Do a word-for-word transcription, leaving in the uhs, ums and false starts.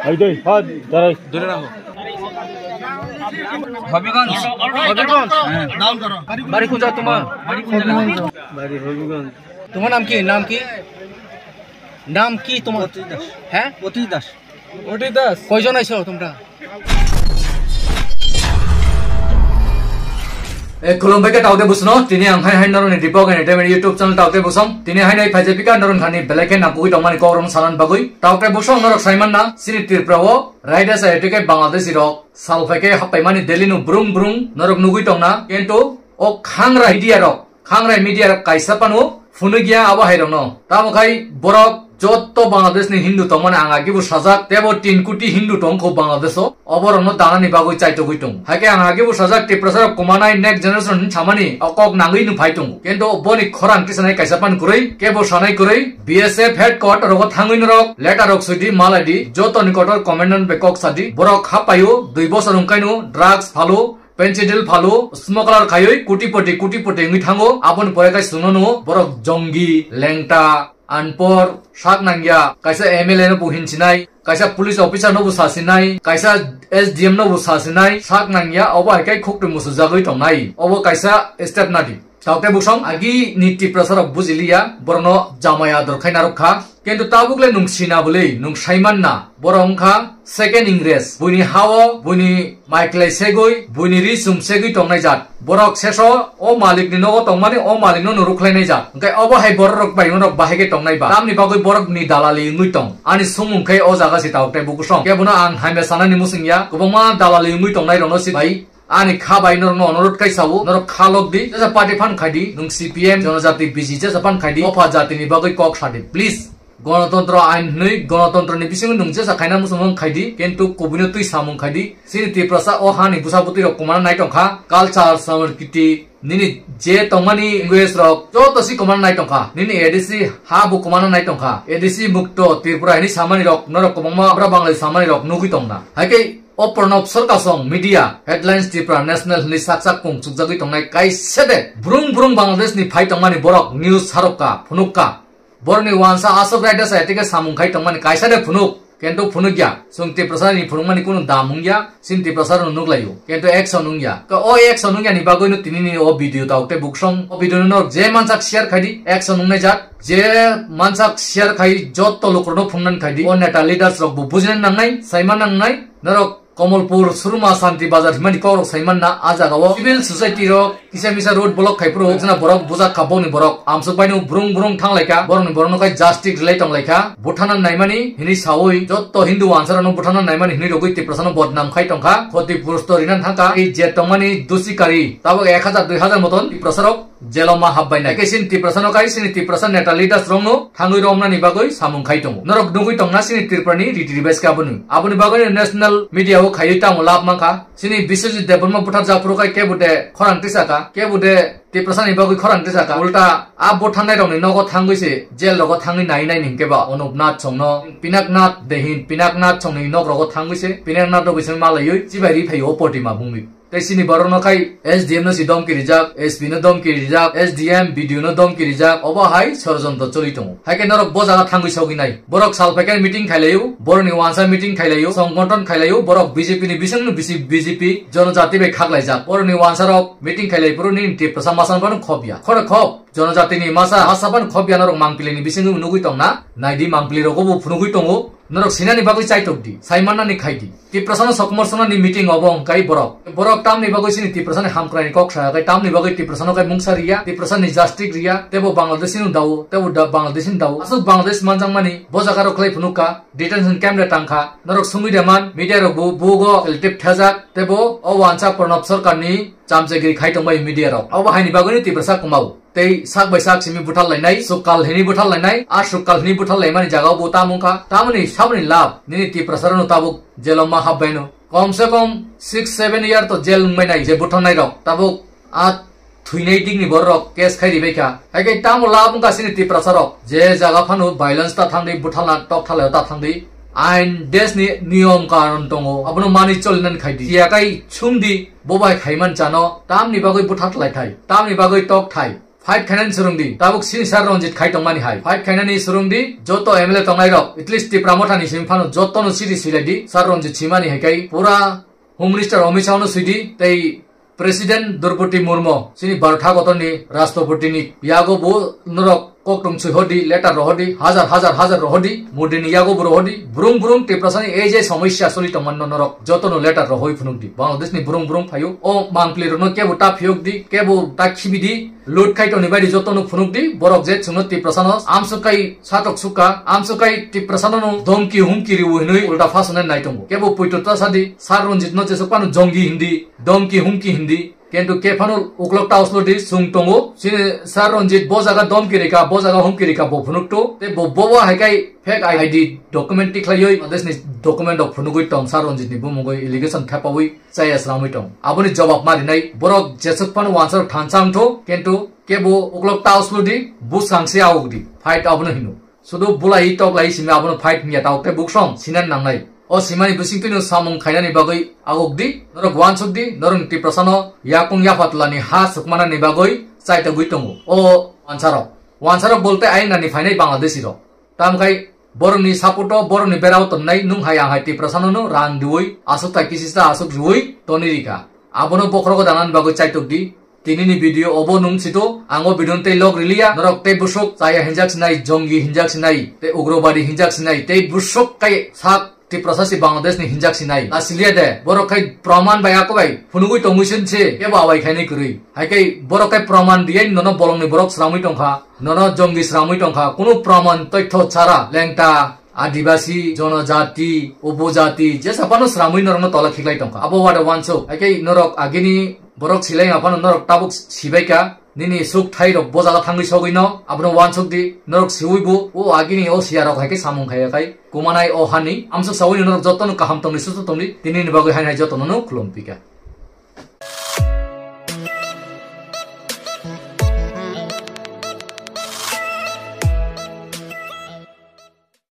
এই দে, হ্যাঁ, দাঁড়াই। ধরে রাখো। হবিগঞ্জ। হবিগঞ্জ। হ্যাঁ। বাড়ি কোন জায়গা তোমার? বাড়ি কোন জায়গা? বাড়ি হবিগঞ্জ। তোমার নাম কি? নাম কি? নাম কি তোমার? অতি দাস। হ্যাঁ? অতি দাস। অতি দাস। কয়জন আইছো তোমরা? E, khulumbai khe taote busono, tini ang hai hai norokni Deepak Entertainment YouTube channel taote busong, tini hai nai phaijepika norok thani belai khe nangkukwi tongmani kokrokno sanani bagwi, taote busong norok saimanna, chini Tripura o, raida sai tike Bangladeshi rok, sal phaikhe happaimani Delhi no brung brung norok nugwi tongna, kintu o khangra media rok, Khangrai media rok kaisa phano phunukya abo hai rokno. Tamo khai borok jotto Bangladesh ni Hindu tongmani ang agi bo sajak, tebo tin koti Hindu tongkho Bangladesh o. Oborokno danani bagwi chaitogwi tongo. Haikhe ang agi bo sajak Tiprasa rok kumanai next generation hinwi samani o kok nangwi no phai tongo. Kintu boni khorang tisanai kaisa phan kwrwi, kebo sanai kwrwi, B S F headquarter rogo thangwi norok letter rok sudi malaidi, jotoni kotor commandant bai kok sadi, borok hapaio, dui bosor wngkaino drugs phalo, Penchidil phalo, smuggler khaiwi kutipoti, kutipoti wngwi thango. Aboni pore khe chwngno nungo borok jongi, lengta, anpor, sak nangya, kaisa M L A no bo hinchinai, kaisa police officer no bo sasinai, kaisa S D M no bo sasinai, sak nangya, obo hai khe khukti muchujagwi tongnai. Obo kaisa step nadi. Taote busong agi ni Tiprasa rok bujiliya, borokno jamai ador khai narwk kha. Kintu tabuk le nwng sina bwlwi, nwng saimanna, borok wngkha second Ingres. Buini ha-o, buini maiklai segwi, buini ri chum segwi tongnai jat. Borok seso o malikni nogo tongmani o malikno nuruk khlainai jat. Hwnkhe obo hai borok rok bai norok bahai khe tongnai ba. Tamni bagwi borokni dalali wngwi tong. Ani sumung khe o jaga se taote bukusong. Kebono ang hamya sanani muchungya, kwbangma dalali wngwi tongnai rokno si bai. Ani kha bai norokno onorot kai sao, norok kha lok di, jesa party phan khai di, nwng C P M, Jonojati B J P jesa phan khai di, dopha jatini bagwi kok sa di, please. Gonotontro ain hwnwi, gonotontroni bisingo nwng jesa khaina muchungmung khai di, kintu kubuino twi samung khai di. Chini Tiprasa o hani bwsa bwtwi rok kwmana nai tongkha, culture, samrkiti, nini je tongmani language rok joto si kwmana nai tongkha. Nini A D C ha bo kwmana nai tongkha. A D C mukto Tripura hwnwi samani rok, norok kwbangma bra Bangladesh samani rok nugwi tongna. Haikhe O Pranab Sarkar song media headlines Tripura National hwnwi sak sak pung chukjagwi tongnai kaisa de brung brung Bangladesh ni phai tongmani borok news sarokka phunukka. Borokni wansa aswk raida sai tike samung khai tongmani kaisa de phunuk, kintu phunukya. Chwng Tiprasa ni phunukmani kunu dam wngya, chini Tiprasa rok nuklaio, kintu action wngya. Ka o action wngya ni bagwi no tini ni o video taote buksong. O video no norok je mansak share khai di, action wngnai jak. Je mansak share khai jotto lukurokno phunuknani khai di. O neta leaders rok bo bujina nangnai, saima nangnai. Norok Komolpur, Surma, Santi Bazar himani kokrok saimanna, a jaga o civil society rok kisa misa road block khai phuru, jena borok bujak kha, boni borok amsuk baino brung brung thang lai kha, borokni borokno khai justice rwlai tong lai kha, buthana naimani hini sawi jotto Hindu wansa rokno buthana naimani hini rogwi Tiprasano bodnam khai tong kha, khoti purusto rina thang kha, ei je tongmani dusi kari tabok ek hajar dui hajar moton Tiprasa rok jelo ma habbai nai. Khe chini Tiprasa no kai, chini Tiprasa neta leaders rok no thangwi romna ni bagwi samung khai tongo. Norok nugwi tongna chini Tripura ni riti ribes khe aboni. Aboni bagwi no national media o khaiwi tamo lab mankha. Chini Biswajit Debbarma buthar jak phuru khai kebo de khorang tisa kha, kebo de Tiprasa ni bagwi khorang tisa kha. Ulta a butharnai rok ni nogo thangwi se jail rogo thangwi nai nai ni hwnkhe ba Anup Nath song no, Pinak Nath de hin, Pinak Nath song ni nok rogo thangwi se, Pinak Nath rok bising malaiwi chibai ri phai o Potima bungwi. Tei chini borokno khai S D M no si domki rijak, S P no domki rijak, S D M, B D O no domki rijak, obo hai sorojontro choli tongo. Hai khe norok bo jaga thangwi sogwi nai. Borok sal phaikhe meeting khailaio, borokni wansa meeting khailaio, songgothon khailaio, borok B J P ni bisingno bisi B J P jonojati bai khaklaijak. Borokni wansa rok meeting khailai phuru nini Tiprasa masa phano khobya. Khoro khob, jonojatini masa, masa phano khobya norok mangpili ni bisingno nugwi tongna. Naidi mangpili rogo bo phunugwi tongo. Norok sinani bagwi chaitok di, saimannani khai di. Tiprasano sokomor sonani meeting obo wngkai borok. Borok tamni bagwi chini Tiprasani hamkrai ni kok sayakai, tamni bagwi Tiprasano kai mungsa riya, Tiprasani justice riya, tebo Bangladeshi no dao, tebo da Bangladeshi no dao. Aswk Bangladesh manjakmani bo jaga rok khlai phunukha, detention camp re tangkha. Norok sungwi de man, media rok bo bugo selective thajak, tebo o wansa Pranab Sarkar ni chamchegiri khai tongbai media rok. Obo haini bagwi no Tiprasa kwmao. Tei sak bai sak simi buthar lainai, sukkal hini buthar lainai, a sukkal hini buthar laimani jaga o bo tamo wngkha, tamoni saboni lab, nini Tiprasa rok no tabuk jelo ma habbai no. Kom se kom six seven year to jail wngbai nai je butharnai rok, tabuk a thwinai dikni borok rok case khai ribai kha. Hai khe tamo lab wngkha chini Tiprasa rok, je jaga phano violence ta thangdi, butharna tok thalai ta thangdi, ain desh ni niyom kanon tongo, abono mani cholinani khai di. Siya kai sung di, bo bai khaiman chano, tamni bagwi buthar lai thai, tamni bagwi tok thai. Fight khainani swrwng di, tabuk sini Sir Ranjit khai tongmani hai. Fight khainani swrwng di, joto M L A tongnai rok, at least Tipra Motha ni simi phano joto no siri silai di, Sir Ranjit simani hai kai pura Home Minister Amit Shah no sui di, tei President Droupadi Murmu, sini Bharat hakotor ni Rashtrapati ni yago bo norok kok tong sui hodi, letter rohodi, hajar, hajar, hajar rohodi, Modi ni yago bo rohodi, brung brung Tiprasa ni ei je somosya soli tongmani no norok joto no letter rohoi phunuk di. Bangladesh ni brung brung phaio, o mangpli rok no kebo ta phiyok di, kebo ta khibi di, Lut khai toni bai di joto no phunuk di, borok je chwngno Tiprasa no amswk kai satok sukha, amswk kai Tiprasa no domki humki riwi hinwi ulta phasonai nai tongo. Kebo poito ta sadi, Sir Ranjit no jesuk phano jongi hindi, domki humki hindi. Kintu ke phano uklok ta uslo di sung tongo. Sini Sir Ranjit bo jaga domki rika, bo jaga humki rika bo phunuk to. Te bo bo hai kai fake I D document tikhlaiwi, Bangladesh ni document rok phunugwi tong Sir Ranjit ni bumungwi allegation thepawi chaya sramwi tong. Aboni jobab marinai borok jesuk phano wansarok thansa wngtho, kintu kebo uklok ta uslo di, bwsang se awok di. Fight abono hino. Sudu bulai toklai simi abono fight miya ta okte buksong sinan nangnai. O simani bising tino samung khainani bagwi awok di, norok wansuk di, norok Tiprasa no yakung yaphatlani ha sukmanani bagwi chaitogwi tongo. O wansarok. Wansarok bolte aina ni phainai Bangladeshi rok. Tamkhai borokni support o, borokni berao tonnai nung hai ang hai Tiprasa no rang diwi, aswk thai kisisa aswk riwi toni rika. Abono bokhorogo danani bagwi chaitok di. Tini ni video obo nung sito, ang o video tei log riliya, norok tei busuk chaya hinjak sinai, jongi hinjak sinai, tei ugrobadi hinjak sinai, tei busuk kai sak Tiprasa si Bangladesh ni hinjak sinai. Asiliya de, borok khai praman bai ako bai phunugwi tongwi sin se, kebo abai khainai kwrwi. Hai kai borok khai praman riyai nono bolongni borok sramwi tongkha. Nono jongi sramwi tongkha, kunu praman toitho chara, lengta, adibasi, jonojati, upojati, jesa phano sramwi norokno tola khiklai tongkha. Abo wada wansuk, hai khe norok agini borok silai ma phano norok tabuk sibaikha, nini suk thai rok bo jaga thangwi sogwi no, abono wansuk di, norok siwi bo, o agini o siya rok hai khe samung khaiya khai, kumanai o hani, amsuk sawi norok jotono kaham tongni susu tongni, tini ni bagwi hai hai jotono no khulum pika.